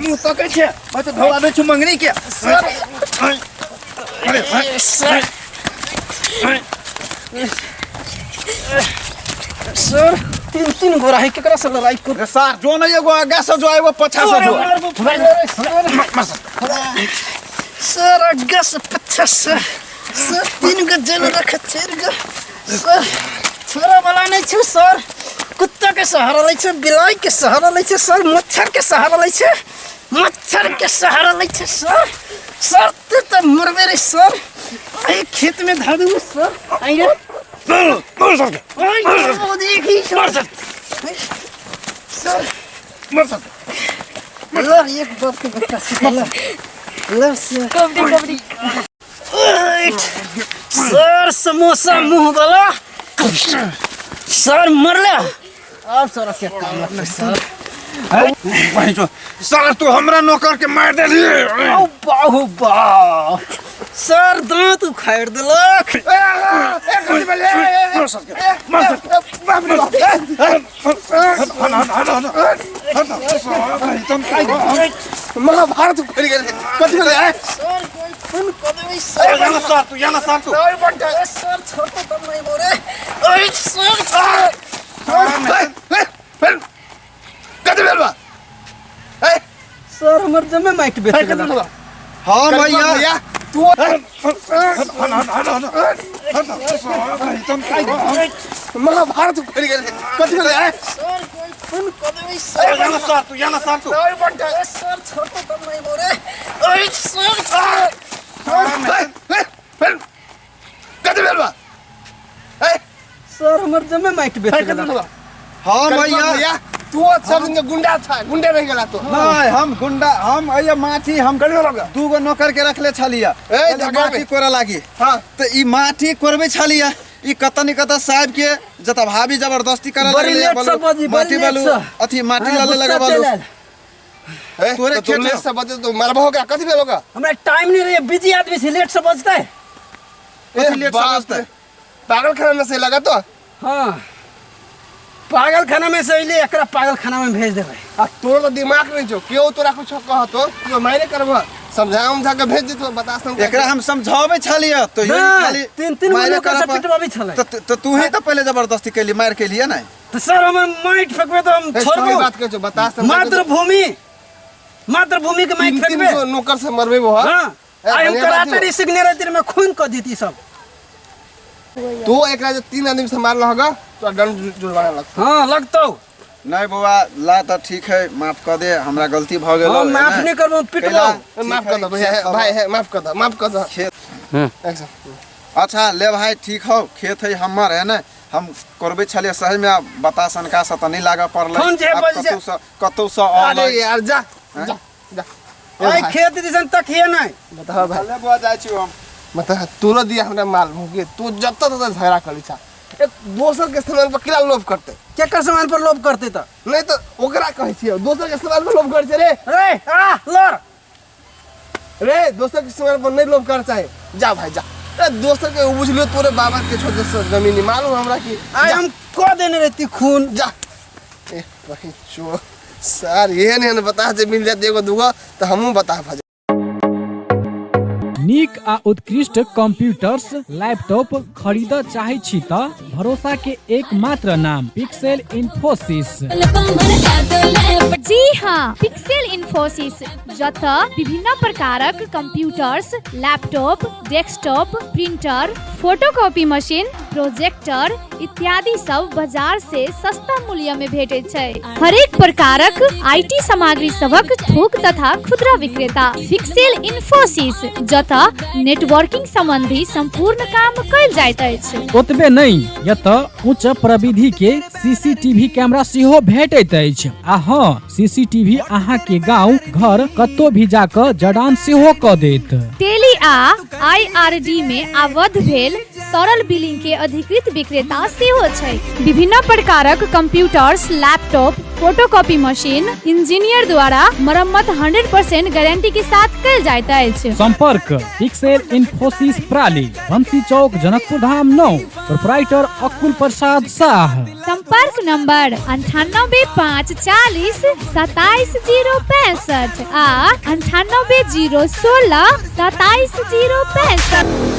मुँह तकै छै मैं तऽ धोआ दै છું मंगनी के। सर, सर, सर, तीन तीन गो रहे, केकरा से लड़ाई कर? रे सार, जो न एगो आगा से जो, एगो पछा से जो। सर, आगा से पछा से सर, तीन गो जेल रख, चार गो। सर, छोरा वाला नहीं छु सर। कुत्ता के सहारा लै छै, बिलाई के सहारा लै छै सर, मच्छर के सहारा लै छै, मच्छर के सहारा लै छै सर। सर, तू तऽ मरबे रे सर। एहि खेत में धऽ देबू सर। आई रे, आई देखी सर। सर, ल एक बाप के बच्चा से, ल ल सर। कबड्डी कबड्डी। सर, समोसा मुंह वाला सर, मरला अब सर के काम लगतै सर। वही जो सार, तू हमरा नौकर के मार देली। औ बाहु बा सर, दांत उखाड़ देलक। महाभारत उखड़ि गेलै। कथी भेलै? सर, कोई फोन कऽ देबै सर। यहाँ सार तू, यहाँ सार तू। ए, सर, छोड़तो तब नहीं बोरे। ओए सर। कथी भेल बा? ए, सर, हमर जमे माइट बेच कथी गेलक। भेल बा? हाँ भैया। भैया तू महाभारत उखड़ि गेलै। कथी भेलै? सर, कोई फोन कऽ देबै सर। यहाँ सार तू, यहाँ सार तू। ए, सर, छोड़तो तब नहीं बोरे। ओए सर। कथी भेल बा? ए, सर, हमर जमे माइट बेच कथी गेलक। भेल बा? हाँ भैया। भैया तू सब दिन के गुंडा था, गुंडे रह गेला तू। नहीं, हम गुंडा हम अइया माटी हम कथी भेल बा? दूगो नौकर के रखले छलिया। ए, कहलियै जगह माटी में। कोरा लागी। हाँ। तो ई माटी कोरबे छलिया, ई कत न कत साहब के जत भाभी जबरदस्ती करे बड़ी लगले। लेट से बजी, बड़ी माटी लेट बालू से। अथी माटी हाँ, लाले गुस्सा लगा बालू। चलि आयल। ए, तोरे तो तू खेत लेट में। से बजे तो मरबो होगा। कथी भेल होगा? हमरा टाइम नहीं रहे, बिजी आदमी से, लेट से बजते। कथी लेट से बाप बजतै? रे। पागल खाना में से लगा तो। हाँ, पागल खाना में से अइले, एकरा पागल खाना में भेज देबै। आ तोर तो दिमाग नहीं छौ, केओ तोरा कुछ कहतो तो मायने करब, समझा उमझा के भेज देतो, बता सम। एकरा हम समझाबै छलियै तो यही हाँ, खाली तीन तीन गो मारे नौकर से करऽ पर- पिटवाबै छलै। तो तू ही तो पहले जबरदस्ती कैली, मार कैलिए ना। तो सर, हमर माइट फेंकबे तो हम सही छोड़बो? बात कहै छौ, बता समझा के। मातृभूमि, मातृभूमि के माइट तीन तीन फेंकबे। गो नौकर से मरबे वो। हाँ। ए, आई हम बढ़िया बात कराते हो। रही सीखने रहती में खून कऽ देती सब। तू एकरा जे तीन आदमी से मारल होगा तो दंड जुर्माना लगतो। हाँ, लगतौ। नहीं बौआ, ला तो ठीक है, माफ कर दे, हमरा गलती भ गेल। हाँ, माफ नहीं करबो, पिटबो। माफ कर दो भैया, भाई है, माफ कर दो, माफ कर दो। खेत। एक्शन। अच्छा ले भाई, ठीक हो, खेत है हमर है ने, हम करबै छलियै सही में। आब बता सनका से तऽ नहीं लागऽ पड़लै। फोन जे आब बजै छै। कतौ से कतौ से अरे अलै। यार, जा जा जा। ए आई भाई, खेत दिसन तकिए नहीं। बता भाई। ले बौआ, जाइ छी हम। मतलब तोरो दिया हमरा मालूम हो कि तू जत तत झगड़ा करी छा, एक दोसर के सामान पर किला लोभ करते। केकर सामान पर लोभ करते तऽ? नहीं तो ओकरा कहै छियै, दोसर के सामान पर लोभ करै छै रे। रे आ लड़। रे, दोसर के सामान पर नहीं लोभ कर चाहे। जा भाई जा। ए, दोसर के बुझलियो, तोरे बाबा के छोड़ दे जमीन, मालूम हमरा कि आइ हम कऽ देने रहती खून। जा। ए बहिन चो सर, एहन एहन बता जे मिल जात एगो दूगो तऽ हमहूँ बता भऽ। नीक आ उत्कृष्ट कंप्यूटर्स, लैपटॉप खरीदऽ चाहै छी तऽ भरोसा के एकमात्र नाम पिक्सेल इन्फोसिस। जी हाँ, पिक्सेल इन्फोसिस, जतऽ विभिन्न प्रकारक computers, laptop, desktop, printer, photocopy machine, projector इत्यादि सब बाजार से सस्ता मूल्य में भेटैत छै। हरेक प्रकारक IT सामग्री सभक थोक तथा खुदरा विक्रेता पिक्सेल इन्फोसिस, जतऽ नेटवर्किंग संबंधी संपूर्ण काम कयल जाइत अछि। ओतबे नहि, एतऽ उच्च प्रविधि के सीसीटीवी कैमरा सेहो भेटैत अछि। आ हँ, सीसीटीवी अहाँ के गांव घर कतौ भी जाकऽ जड़ान सेहो कऽ देत। टेली आ आईआरडी में आबद्ध भेल सरल बिलिंग के अधिकृत विक्रेता सेहो छै। विभिन्न प्रकारक computers, laptop, photocopy machine engineer द्वारा मरम्मत 100% गारंटी के साथ कयल जाइत अछि। संपर्क पिक्सेल इन्फोसिस प्राली, बंसी चौक, जनकपुर धाम 9, प्रोपराइटर अकुल प्रसाद शाह। संपर्क नंबर 98 5 40 27 0 65 आ 98 0 16 27 0 65।